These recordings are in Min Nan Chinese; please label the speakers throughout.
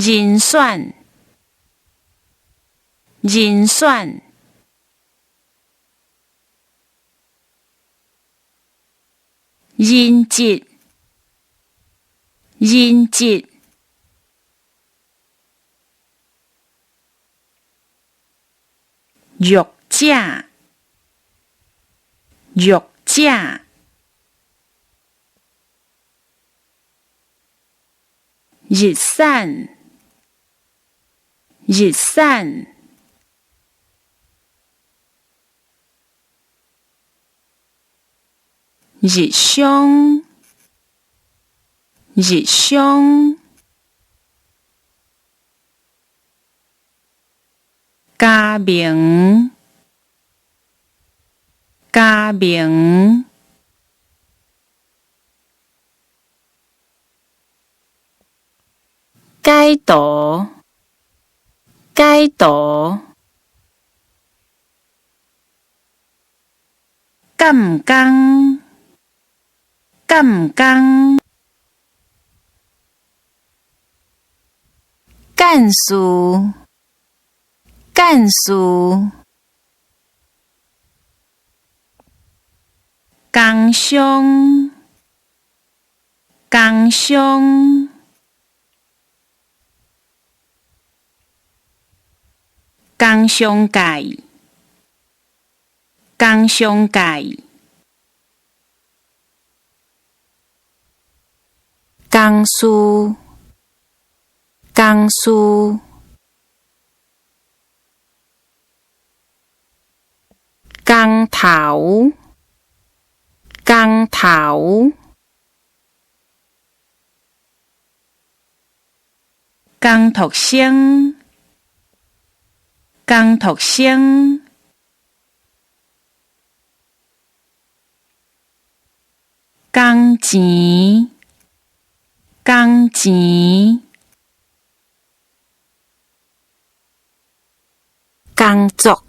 Speaker 1: 人選，人選，人質，人質，弱者，弱者，日產，日產，日傷，日傷，加盟，加盟，解除，解除，監工，監工，幹事，幹事，工商，工商，工商界，工商界，公司，公司，工頭，工頭，工讀生，工讀生，工錢，工錢，工作，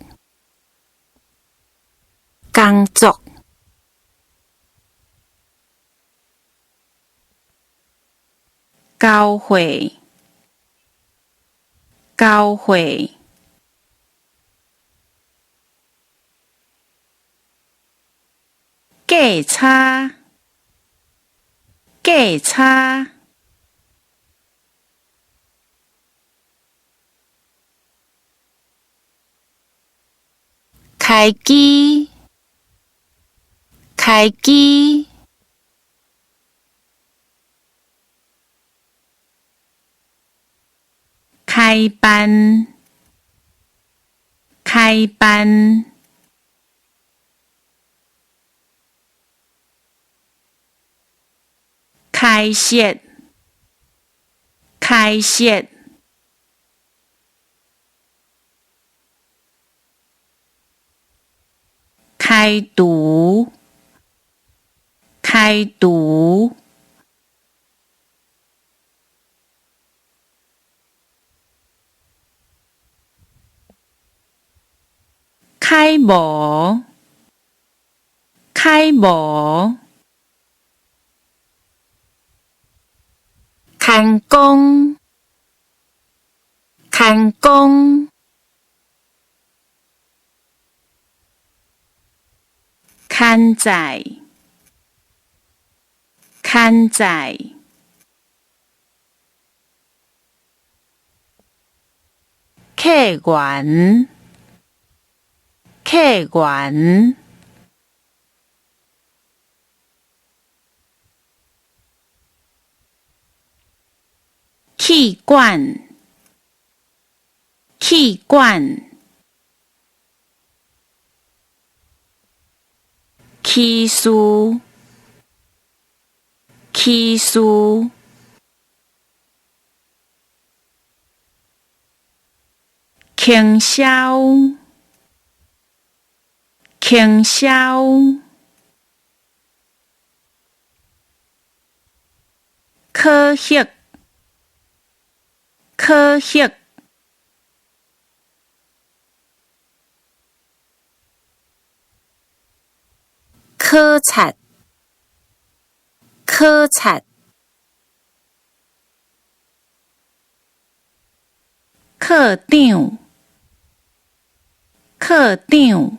Speaker 1: 工作，交會，交會，價差，價差，開機，開機，開班，開班，開設，開設，開除，開除，開無，開無，牽工，牽工，牽載，牽載，客源，客源，氣管，氣管，歧視，歧視，傾銷，傾銷，考核，考核，考察，考察。課長，課長。